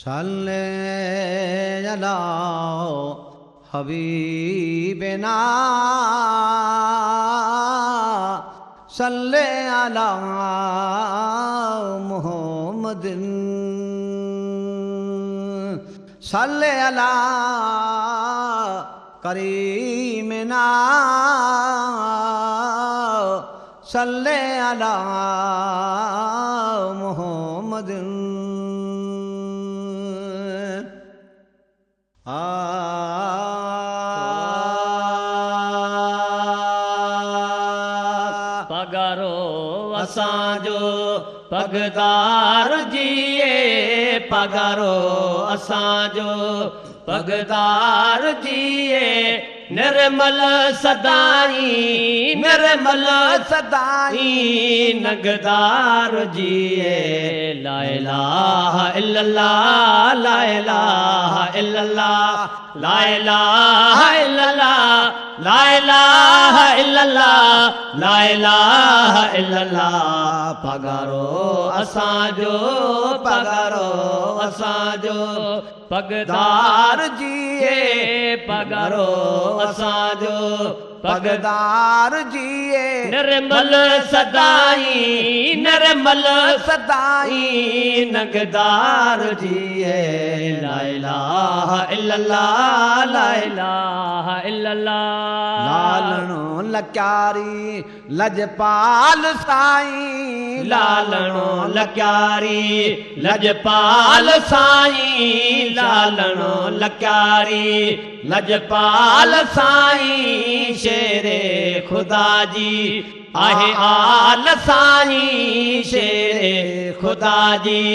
صل على حبيبنا صل على محمد صل على كريمنا صل على محمد. पगारो असांजो पगदार जिए, पगारो असांजो पगदार जिए, निर्मल सदाई, निर्मल सदाई नगदार जिए। ला इलाहा इल्लल्लाह, ला इलाहा इल्लल्लाह, ला इलाहा इल्लल्लाह, ला इलाहा इल्लल्लाह, ला इलाहा इल्लल्लाह। पगारो असांजो, पगारो असांजो पगदार जिए, पगारो असांजो पगदार जिए, निर्मल सदाई, निर्मल सदाई नगदार जिए। ला इलाहा इल्लल्लाह, ला इलाहा इल्लल्लाह। लालणो लक्यारी लजपाल साईं, लालणो लक्यारी लजपाल साईं, लालणो लक्यारी लजपाल साईं, शेरे खुदा जी आहे आल साईं, शेरे खुदा जी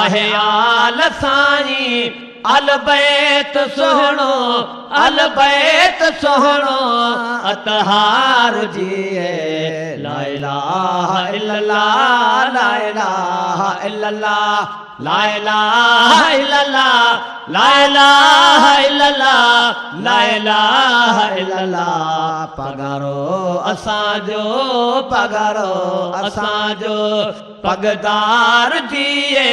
आहे आल साईं। अलबैत सुहणो, अलबैत सुहणो अतहार जिए। ला इलाहा इल्लल्लाह, ला इलाहा इल्लल्लाह, ला इलाहा इल्लल्लाह, ला इलाहा इल्लल्लाह, ला इलाहा इल्लल्लाह। पगारो असांजो, पगारो असांजो पगदार जिए,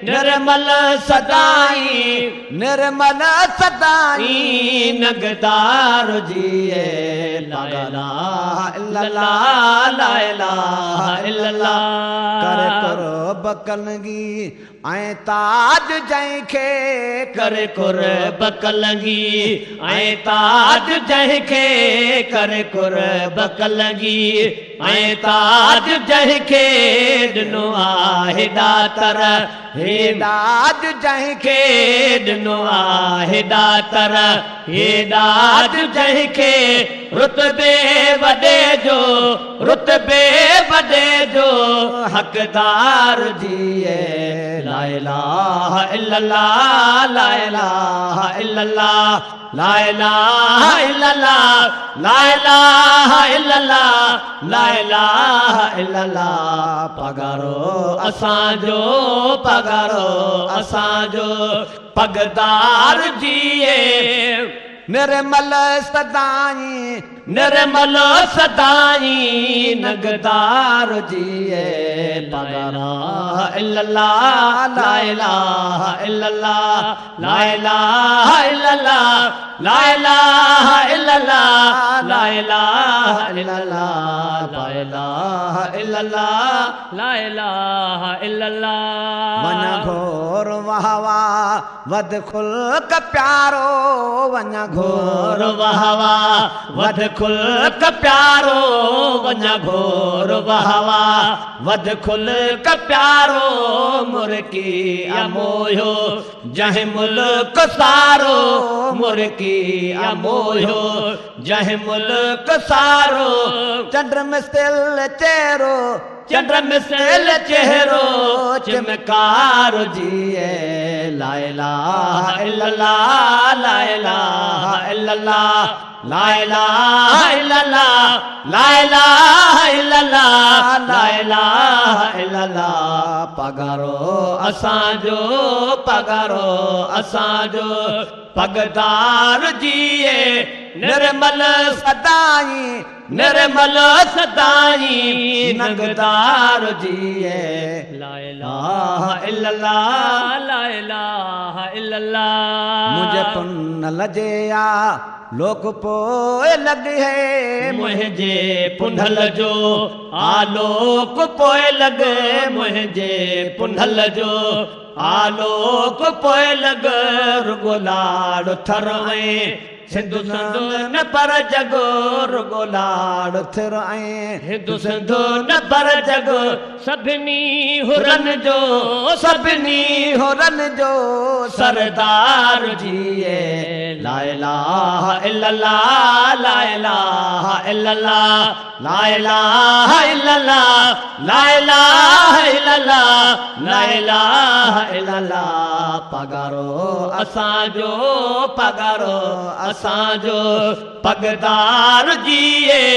निर्मल सदाई, निर्मल सदाई नगदार जिए। ला इलाहा इल्लल्लाह, ला इलाहा इल्लल्लाह। कर कुर्ब कलंगी ऐं ताज जंहिंखे, कर कुर्ब कलंगी ऐं ताज जंहिंखे, कर कुर्ब कलंगी ऐं ताज जंहिंखे, ॾिनो आहे दातर हे दाज जंहिंखे, ॾिनो आहे दातर हे दाज जंहिंखे, रुतबे वॾे जो, रुतबे वॾे जो हक़दार जिए। ला इलाहा इल्लल्लाह, ला इलाहा इल्लल्लाह, ला इलाहा इल्लल्लाह, ला इलाहा इल्लल्लाह, ला इलाहा इल्लल्लाह। पगारो असांजो, पगारो असांजो पगदार जिए, निर्मल सदाई, निर्मल सदाई नगदार जिए। ला इलाहा इल्लल्लाह, ला इलाहा इल्लल्लाह, ला इलाहा इल्लल्लाह, ला इलाहा इल्लल्लाह, ला इलाहा इल्लल्लाह, ला इलाहा इल्लल्लाह, ला इलाहा इल्लल्लाह। वञ घोर वहवा वध खुल्क प्यारो, वञ घोर वहवा वध खुल्क प्यारो, वञ घोर वहवा वध खुल्क प्यारो, मुर्की अमोयो जंहिं मुल्क सारो, मुर्की अमोयो जंहिं मुल्क सारो। चंड मिसिल चेहरो, चंड मिसिल चेहरो चमकार जिए। ला इलाहा इल्लल्लाह, ला इलाहा इल्लल्लाह, ला इलाहा इल्लल्लाह, ला इलाहा इल्लल्लाह, ला इलाहा इल्लल्लाह। पगारो असांजो, पगारो असांजो पगदार जिए, निर्मल सदाई, نرمل سدائين ننگدار جيئي. لا اله الا الله، لا اله الا الله. منهنجي پنهل جي آ لوڪ پوءِ لڳي. منهنجي پنهل جو آلوڪ پوءِ لڳ، منهنجي پنهل جو آلوڪ پوءِ لڳ. رڳو لاڙ ٿر ۽ سنڌو سنڌو نه پر جڳ، رڳو لاڙ ٿر ۽ هندو سنڌو نه پر جڳ، سڀني هرن جو، سڀني هرن جو سردار جيئي. لا اله الا الله، لا اله الا الله، لا اله الا الله، لا اله الا الله، لا اله الا الله. پگهارو اسان جو، پگهارو اسان جو پگدار جيئي.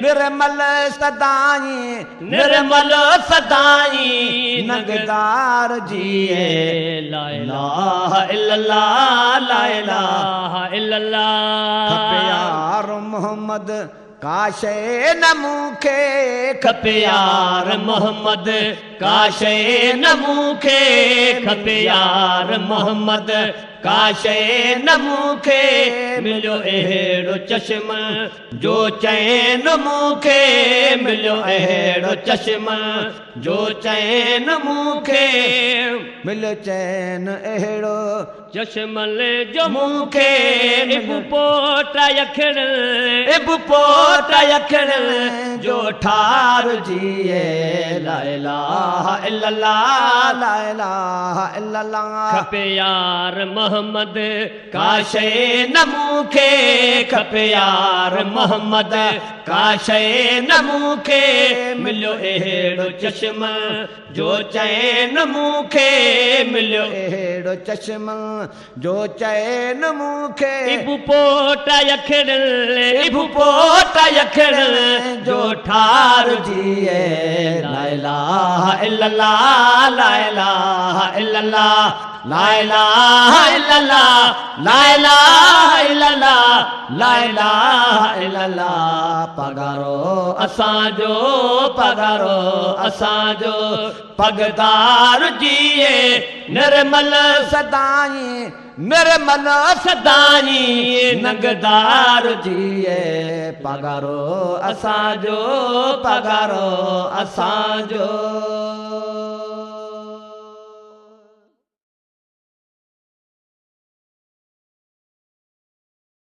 نرمل سدائين، نرمل سدائين ننگدار جيئي. لا اله الا الله، لا اله الا الله. کپي يار محمد ڪا شيءِ نه مون کي، کپي يار محمد ڪا شيءِ نه مون کي، کپي يار محمد ڪا شيءِ نه مون کي. مليو اهڙو چشم جو چين مون کي، مليو اهڙو چشم جو چين مون کي، مليو چين اهڙو چشمل جو مون کي. ابو پوٽا اکڙ، ابو پوٽا اکڙ جو ٺار جيئي. لا اله الا الله، لا اله الا الله. کپي يار محمد ڪا شيءِ نه مون کي، کپي يار محمد ڪا شيءِ نه مون کي. مليو اهڙو چشم جو چين مون کي، مليو اهڙو چشم جو چين مون کي. ابو پوٽا اکڙ، ابو پوٽا اکڙ جو ٺار جيئي. لا اله الا الله، لا اله الا الله، لا اله الا الله، لا اله الا الله، لا اله الا الله. پگهارو اسان جو، پگهارو اسان جو پگدار جيئي. نرمل سدائين، نرمل سدائين ننگدار جيئي. پگهارو اسان جو، پگهارو اسان جو.